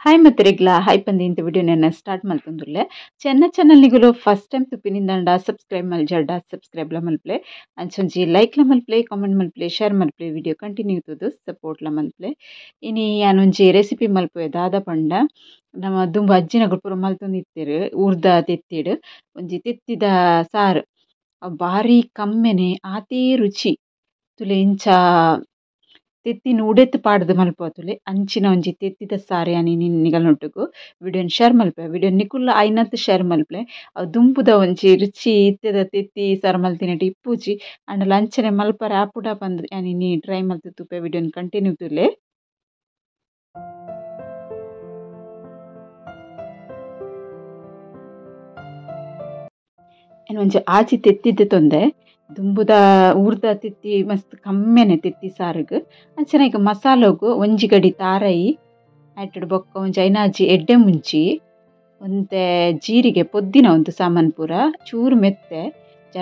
Hi ಮತ್ತರಿಗ್ಲ hi ಪಂದಿ ಇಂತ ವಿಡಿಯೋನ start ಮಲ್ತೊಂದುಲ್ಲೆ ಚೆನ್ನ ಚಾನಲ್ ನಿಗುಲು ಫಸ್ಟ್ ಟೈಮ್ ತುಪ್ಪಿನಿಂದಾಂಡ ಸಬ್ಸ್ಕ್ರೈಬ್ ಮಲ್ಜಾಡ ಸಬ್ಸ್ಕ್ರೈಬ್ ಲ ಮಲ್ಪ್ಲೆ ಅಂಚೊಂಜಿ ಲೈಕ್ ಲ ಮಲ್ಪ್ಲೆ ಕಾಮೆಂಟ್ ಮಲ್ಪ್ಲೆ ಶೇರ್ ಮಲ್ಪ್ಲೆ ವಿಡಿಯೋ ಕಂಟಿನ್ಯೂ ತುದು ಸಪೋರ್ಟ್ ಲ ಮಲ್ಪ್ಲೆ. ಇನಿ ಯಾನೊಂಜಿ ರೆಸಿಪಿ ಮಲ್ಪುವೆ ದಾದ ಪಂಡ ನಮ್ಮ ದುಂಬು ಅಜ್ಜಿನಗುಲು ಪೂರ ಮಲ್ತೊಂದಿತ್ತೆರ್ ಊರ್ದ ತೆತ್ತಿಡ್ ಒಂಜಿ ತೆತ್ತಿದ ಸಾರು ಬಾರಿ ಕಮ್ಮೆನೆ ಆತೇ ರುಚಿ ತುಲೆ ಇಂಚ ತೆತ್ತಿನ ಉಡೆತ್ ಪಾಡ್ದು ಮಲ್ಪುವ ಅಂಚಿನ ಒಂಜಿ ತೆತ್ತಿದ ಸಾರು ಯಾನ್ ಇನಿ ನಿಗಲ್ನೊಟ್ಟುಗು ವಿಡಿಯೋನ್ ಶೇರ್ ಮಲ್ಪೆ ವಿಡಿಯೋ ನಿಕುಲ್ಲ ಆಯಿನತ್ ಶೇರ್ ಮಲ್ಪಲೆ ಅವು ದುಂಬುದ ಒಂಜಿ ರುಚಿ ಇತ್ತೆದ ತೆತ್ತಿ ಸಾರು ಮಲ್ತಿನೆಟ್ ಇಪ್ಪುಜಿ ಆಂಡಲ ಅಂಚನೆ ಮಲ್ಪರೆ ಆಪುಡ ಪಂದ್ ಯಾನ್ ಇನಿ ಟ್ರೈ ಮಲ್ತ್ ತೂಪೆ ವಿಡಿಯೋನ್ ಕಂಟಿನ್ಯೂ ತೂಲೆ. ಯಾನ್ ಒಂಜಿ ಆಜಿ ತೆತ್ತಿದ್ದೆ ತೊಂದೆ ದುಂಬುದ ಊರ್ದ ತೆತ್ತಿ ಮಸ್ತ್ ಕಮ್ಮೆನೆ ತೆತ್ತಿ ಸಾರುಗು ಅಂಚನೆ ಈಗ ಮಸಾಲಗು ಒಂಜಿ ಗಡಿ ತಾರೈ ಆಟೆಡ್ ಬೊಕ್ಕ ಒಂಜಿ ಐನಾಜಿ ಎಡ್ಡೆ ಮುಂಚಿ ಒಂತೆ ಜೀರಿಗೆ ಪೊದ್ದಿನ ಒಂದು ಸಾಮಾನು ಪೂರ ಚೂರು ಮೆತ್ತೆ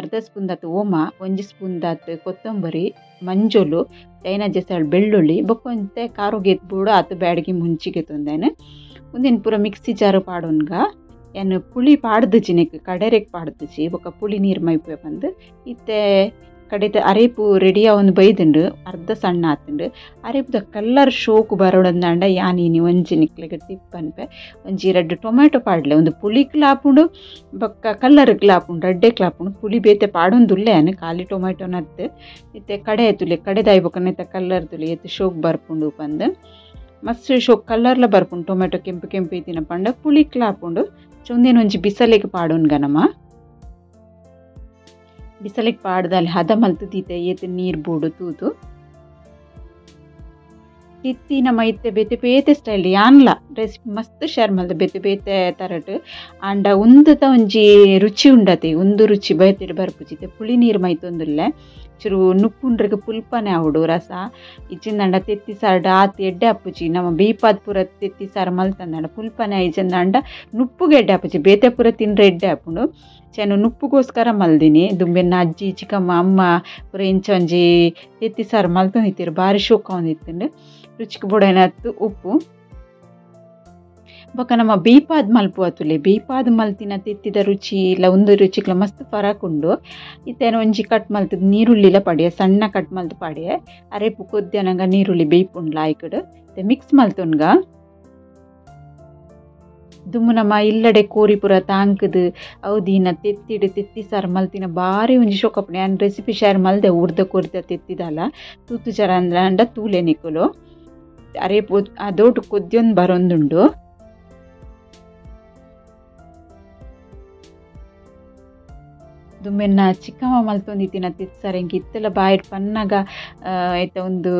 ಅರ್ಧ ಸ್ಪೂನ್ ದಾತ್ ಓಮ ಒಂಜಿ ಸ್ಪೂನ್ ದಾತ್ ಕೊತ್ತಂಬರಿ ಮಂಜೊಲು ಐನಾಜಿ ಸಾಳು ಬೆಳ್ಳುಳ್ಳಿ ಬೊಕ್ಕ ಒಂತೆ ಕಾರುಗೆ ಬೋಡು ಆತು ಬ್ಯಾಡಗಿ ಮುಂಚಿಗೆ ತೊಂದೇನೆ ಒಂದೇನು ಪೂರ ಮಿಕ್ಸಿ ಜಾರು ಪಾಡೋನ್ಗ ಯಾನ್ ಪುಳಿ ಪಾಡ್ದುಜಿ ನೆಕ್ ಕಡೆರೆಗ್ ಪಾಡ್ದುಜಿ ಬೊಕ್ಕ ಪುಳಿ ನೀರು ಮೈಪುವೆ ಪಂದ್ ಇತ್ತೆ ಕಡೆತ ಅರೇಪು ರೆಡಿ ಆವೊಂದು ಬೈದುಂಡು ಅರ್ಧ ಸಣ್ಣ ಆತುಂಡು ಅರೇಪುದ ಕಲ್ಲರ್ ಶೋಕು ಬರೋಡಂದಾಂಡ ಯಾನ್ ಇನಿ ಒಂಜಿ ನಿಕ್ಲೆಗ್ ಟಿಪ್ ಪನ್ಪೆ ಒಂಜಿ ರಡ್ಡ್ ಟೊಮೆಟೊ ಪಾಡ್ಲೆ ಒಂದು ಪುಳಿಕ್ಲ ಆಪುಂಡು ಬೊಕ್ಕ ಕಲ್ಲರ್ಗ್ಲ ಆಪುಂಡು ರಡ್ಡೆಕ್ಲ ಆಪುಂಡು ಪುಳಿ ಬೇತೆ ಪಾಡೊಂದುಲ್ಲೆ ಯಾನ್ ಖಾಲಿ ಟೊಮೆಟೊನತ್ ಇತ್ತೆ ಕಡೆ ತುಲೆ ಕಡೆದಾಯಿ ಬೊಕ್ಕ ನೆತ್ತ ಕಲ್ಲರ್ ತುಲೆ ಏತ್ ಶೋಕ್ ಬರ್ಪುಂಡು ಪಂದ್ ಮಸ್ತ್ ಶೋಕ್ ಕಲ್ಲರ್ಲ ಬರ್ಪುಂಡು ಟೊಮೆಟೊ ಕೆಂಪು ಕೆಂಪು ಇತ್ತಿನ ಪಂಡ ಪುಳಿಕ್ಲ ಆಪುಂಡು. ಚೊಂದೇನು ಒಂಜಿ ಬಿಸಲೆಗ್ ಪಾಡೋನ್ಗ ನಮ ಬಿಸಲೆಗ್ ಪಾಡ್ದಲ್ಲಿ ಹದ ಮಲ್ತು ದೀತೆ ಏತ್ ನೀರು ಬೋಡು ತೂದು ತೆತ್ತಿ ನಮ್ಮ ಇತ್ತೆ ಬೇತೆ ಬೇತೆ ಸ್ಟೈಲ್ ಯಾನ್ಲ ರೆಸಿಪಿ ಮಸ್ತ್ ಶೇರ್ ಮಲ್ತೆ ಬೇತೆ ಬೇತೆ ತರಟ್ ಆಂಡ ಉಂದುತ ಒಂಜಿ ರುಚಿ ಉಂಡತೆ ಒಂದು ರುಚಿ ಬೇತೆ ಬರ್ಪುಜಿತೆ ಪುಳಿ ನೀರು ಮೈತೊಂದುಲ್ಲೆ ಚುರು ನುಪ್ಪುಂಡ್ರಿಗೆ ಪುಲ್ಪನೆ ಆವಡು ರಸ ಇಚ್ಚಿಂದಂಡ ತೆತ್ತಿ ಸಾರು ಆತ್ ಎಡ್ಡೆ ಅಪ್ಪುಜಿ ನಮ್ಮ ಬೀಪಾದ ಪೂರ ತೆತ್ತಿ ಸಾರು ಮಲ್ತಂದಂಡ ಪುಲ್ಪನೆ ಇಜ್ಜಿಂದಂಡ ನುಪ್ಪುಗೆ ಎಡ್ಡೆ ಅಪ್ಪುಜಿ ಬೇತೆ ಪೂರ ತಿಂಡ್ರೆ ಎಡ್ಡೆ ಆಪುಂಡು ಚೆನ್ನು ನುಪ್ಪುಗೋಸ್ಕರ ಮಲ್ದಿನಿ ದುಂಬೆನ್ನ ಅಜ್ಜಿ ಚಿಕ್ಕಮ್ಮ ಅಮ್ಮ ಪೂರ ಇಂಚ ಒಂಜಿ ತೆತ್ತಿ ಸಾರು ಮಲ್ತೊಂದಿತ್ತೆರ್ ಬಾರಿ ಶೋಕ ಒಂದಿತ್ತುಂಡು ರುಚಿಗೆ ಬೋಡಾಯಿನತ್ತು ಉಪ್ಪು ಬೊಕ್ಕ ನಮ್ಮ ಬೇಪಾದ್ ಮಲ್ಪುವ ತುಲೆ ಬೇಪಾದ್ ಮಲ್ತಿನ ತೆತ್ತಿದ ರುಚಿ ಇಲ್ಲ ಒಂದು ರುಚಿಗ್ಲ ಮಸ್ತ್ ಫರಕ್ ಉಂಡು. ಇತ್ತೇನ ಒಂಜಿ ಕಟ್ ಮಲ್ತದ ನೀರುಳ್ಳಿಲ ಪಾಡಿಯ ಸಣ್ಣ ಕಟ್ ಮಲ್ತ್ ಪಾಡಿಯ ಅರೇಪು ಕೊದ್ಯನಂಗ ನೀರುಳ್ಳಿ ಬೇಯ್ಪುಂಡ್ಲ ಆಯ್ಕಡ್ ಮಿಕ್ಸ್ ಮಲ್ತೊನ್ಗ ದುಮ್ಮು ನಮ್ಮ ಇಲ್ಲಡೆ ಕೋರಿ ಪೂರ ತಾಂಕದು ಅವು ದೀನ ತೆತ್ತಿಡು ತೆತ್ತಿ ಸಾರು ಮಲ್ತಿನ ಬಾರಿ ಒಂಜಿ ಶೋಕಪ್ಪಣೆ ಯಾನ್ ರೆಸಿಪಿ ಶೇರ್ ಮಲ್ದೆ ಊರ್ದ ಕೋರಿದ ತೆತ್ತಿದಲ್ಲ ತೂತು ಜರ ಅಂದ್ರ ತೂಲೆ ನಿಕುಲು ಅರೇಪು ಅದೋಟು ಕೊದ್ಯೊಂದು ಬರೊಂದುಂಡು. ದುಮ್ಮೆನ್ನ ಚಿಕ್ಕಮ್ಮ ಮಲ್ತೊಂದಿತ್ತಿನ ತೆತ್ತಿ ಸಾರು ಎಂಕ್ ಇತ್ತೆಲ ಬಾಯಿಡ್ ಪನ್ನಗ ಐತ ಒಂದು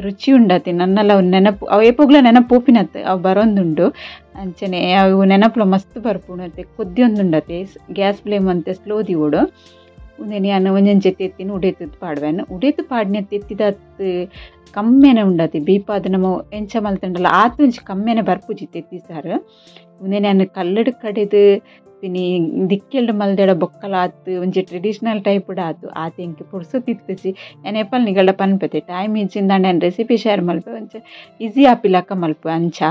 ರುಚಿ ಉಂಡತಿ ನನ್ನಲ್ಲ ಅವು ನೆನಪು ಅವು ಏಪೋಗ್ಲ ನೆನಪು ಪೋಪಿನತ್ತು ಅವು ಬರೊಂದುಂಡು ಅಂಚನೆ ಅವು ನೆನಪುಲ ಮಸ್ತ್ ಬರ್ಪುಂಡು ಕೊದ್ಯೊಂದುಂಡತೆ ಗ್ಯಾಸ್ ಫ್ಲೇಮ್ ಅಂತೆ ಸ್ಲೋ ದಿವೊಡು ಉಂದೆನ್ ಯಾನ್ ಒಂಜೊಂಜಿ ತೆತ್ತಿನ ಉಡೆತುದು ಪಾಡ್ವೆನ್ ಉಡೆತು ಪಾಡ್ನೆ ತೆತ್ತಿದತ್ ಕಮ್ಮೆನೆ ಉಂಡತಿ ಬೀಪಾದ್ ನಮ ಎಂಚ ಮಲ್ತುಂಡಲ ಆತ್ ಒಂಜಿ ಕಮ್ಮೆನೆ ಬರ್ಪುಜಿ ತೆತ್ತಿ ಸಾರು ಉಂದೆನ್ ಯಾನ್ ಕಲ್ಲಡ್ ಕಡೆದು ಪಿನಿ ದಿಕ್ಕೆಲ್ಡ್ ಮಲ್ದೆಡ ಬೊಕ್ಕಲ ಆತು ಒಂಜಿ ಟ್ರೆಡಿಷನಲ್ ಟೈಪ್ಡ್ ಆತು ಆತು ಎಂಕ್ ಪುರ್ಸೊತ್ತು ಯಾನ್ ಏಪಲ್ ನಿಗಲ್ಡ ಪನ್ಪೆತೆ ಟೈಮ್ ಇಜ್ಜಿಂದಾಂಡ ಯಾನ್ ರೆಸಿಪಿ ಶೇರ್ ಮಲ್ಪೆ ಒಂಚ ಈಸಿ ಆಪಿಲಕ ಮಲ್ಪೆ ಅಂಚ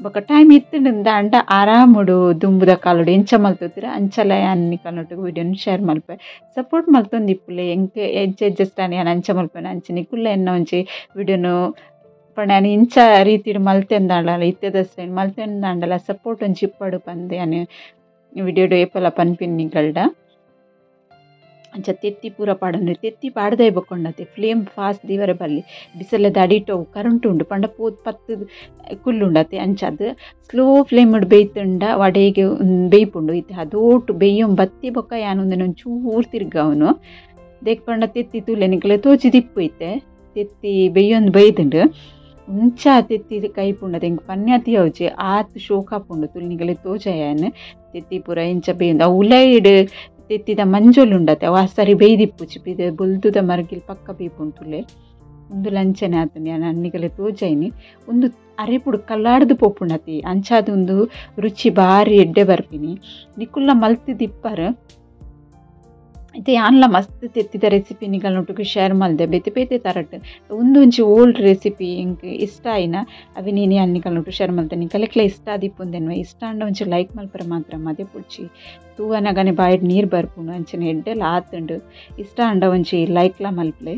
ಬೊಕ್ಕ ಟೈಮ್ ಇತ್ತುಂಡಾಂಡ ಆರಾಮುಡು ದುಂಬುದ ಕಾಲುಡು ಎಂಚ ಮಲ್ತೊತ್ತಿರ ಅಂಚಲ ಯಾನ್ ನಿಕಲ್ನೊಟ್ಟುಗು ವಿಡಿಯೋನ್ ಶೇರ್ ಮಲ್ಪೆ ಸಪೋರ್ಟ್ ಮಲ್ತೊಂದಿಪ್ಪುಲೆ ಎಂಕ್ ಎಂಚ ಅಡ್ಜಸ್ಟ್ ಆಂಡ್ ಯಾನ್ ಅಂಚ ಮಲ್ಪೆನ ಅಂಚ ನಿಕುಲ್ಲ ಎನ್ನ ಒಂಜಿ ವಿಡಿಯೋನು ಪಂಡ ಯಾನ್ ಇಂಚ ರೀತಿಡ್ ಮಲ್ತೆಂದಾಂಡಲ ಇತ್ತೆದ ಸ್ಟೈಲ್ ಮಲ್ತೆಂದಾಂಡಲ ಸಪೋರ್ಟ್ ಒಂಜಿ ಇಪ್ಪಡು ಪಂದ್ ಯಾನ್ ವಿಡಿಯೋಡು ಏಪಲ ಪನ್ಪಿನ ನಿಗಲ್ಡ. ಅಂಚ ತೆತ್ತಿ ಪೂರ ಪಾಡೊಂದು ತೆತ್ತಿ ಪಾಡ್ದೇ ಬೊಕ್ಕೊಂಡತೆ ಫ್ಲೇಮ್ ಫಾಸ್ಟ್ ದೀವರೆ ಬಲ್ಲಿ ಬಿಸಲೆದ ಅಡಿಟ್ ಅವು ಕರೆಂಟ್ ಉಂಡು ಪಂಡ ಪೋತ್ ಪತ್ತು ಕುಲ್ಲುಂಡತೆ ಅಂಚಾದ್ ಸ್ಲೋ ಫ್ಲೇಮ್ಡ್ ಬೇಯ್ತುಂಡ ವಡೆಗೆ ಬೇಯ್ಪುಂಡು ಇತ್ತೆ ಅದೋಟು ಬೇಯ್ಯೊಂದು ಬತ್ತಿ ಬೊಕ್ಕ ಯಾನ್ ಉಂದೆನ್ ಒಂಚೂರು ತಿರ್ಗಾವುನು ದೇಕ್ ಪಂಡ ತೆತ್ತಿ ತೂಲೆ ನಿಕಲೆ ತೋಜಿದಿಪ್ಪು ಇತ್ತೆ ತೆತ್ತಿ ಬೇಯ್ಯೊಂದು ಬೈದುಂಡು ఉంಚ ತೆತ್ತಿ ಕೈಪುಂಡತೆ ಎಂಕ್ ಪನ್ಯಾತಿ ಯಾವ್ಜಿ ಆತ್ ಶೋಕ ಆಪುಂಡು ತುಲಿನಿಗಲೆ ತೋಜಾಯನ್ ತೆತ್ತಿ ಪೂರ ಇಂಚ ಬೇಯ್ಯುಂಡು ಅವು ಉಲಯಿಡ್ ತೆತ್ತಿದ ಮಂಜೊಲು ಉಂಡತೆ ಅವು ಸರಿ ಬೇಯ್ದಿಪ್ಪುಜಿ ಬಿದೆ ಬೊಲ್ದುದ ಮರ್ಗಿಲ್ ಪಕ್ಕ ಬೇಯ್ಪುಂಡು ತುಲೆ ಉಂದು ಲಂಚನೆ ಆತುಂಡು ಯಾನ್ ಅನ್ನಿಗಲೆ ತೋಜಾಯಿನಿ ಉಂದು ಅರೆಪುಡು ಕಲ್ಲಾಡ್ದು ಪೋಪುಂಡತಿ ಅಂಚಾದ್ ಉಂದು ರುಚಿ ಬಾರಿ ಎಡ್ಡೆ ಬರ್ಪಿನಿ ನಿಕುಲ್ಲ ಮಲ್ತಿದಿಪ್ಪರ್ ಇತ್ತೆ ಯಾನ್ಲ ಮಸ್ತ್ ತೆತ್ತಿದ ರೆಸಿಪಿ ನಿಗಲ್ನೊಟ್ಟುಗು ಶೇರ್ ಮಲ್ದೆ ಬೇತೆ ಬೇತೆ ತರಟ್. ಉಂದು ಒಂಜಿ ಓಲ್ಡ್ ರೆಸಿಪಿ ಎಂಕ್ ಇಷ್ಟ ಆಯಿನ ಅವೆನ್ ಇನಿ ಯಾನ್ ನಿಗಲ್ನೊಟ್ಟು ಶೇರ್ ಮಲ್ತೆ. ನಿಕಲೆಗ್ಲ ಇಷ್ಟ ಆದಿಪ್ಪುಂದೆನ್ವೆ ಇಷ್ಟ ಆಂಡ ಒಂಜಿ ಲೈಕ್ ಮಲ್ಪರೆ ಮಾತ್ರ ಮದೆ ಪುಡ್ಚಿ. ತೂವನಗನೆ ಬಾಯಿಡ್ ನೀರು ಬರ್ಪುಂಡು ಅಂಚನೆ ಎಡ್ಡೆಲ ಆತುಂಡು. ಇಷ್ಟ ಆಂಡ ಒಂಜಿ ಲೈಕ್ಲ ಮಲ್ಪಲೆ.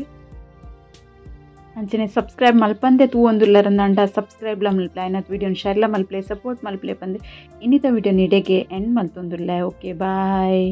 ಅಂಚನೆ ಸಬ್ಸ್ಕ್ರೈಬ್ ಮಲ್ಪಂದೆ ತೂವೊಂದುಲ್ಲರಂದಾಂಡ ಸಬ್ಸ್ಕ್ರೈಬ್ಲ ಮಲ್ಪಲೆ, ಆಯ್ನತ್ ವಿಡಿಯೋನ್ ಶೇರ್ಲ ಮಲ್ಪಲೆ, ಸಪೋರ್ಟ್ ಮಲ್ಪಲೆ ಪಂದ್ ಇನ್ನಿತ ವಿಡಿಯೋ ನಿಡೆಗೆ ಎಂಡ್ ಮಲ್ತೊಂದುಲ್ಲೆ. Okay boy.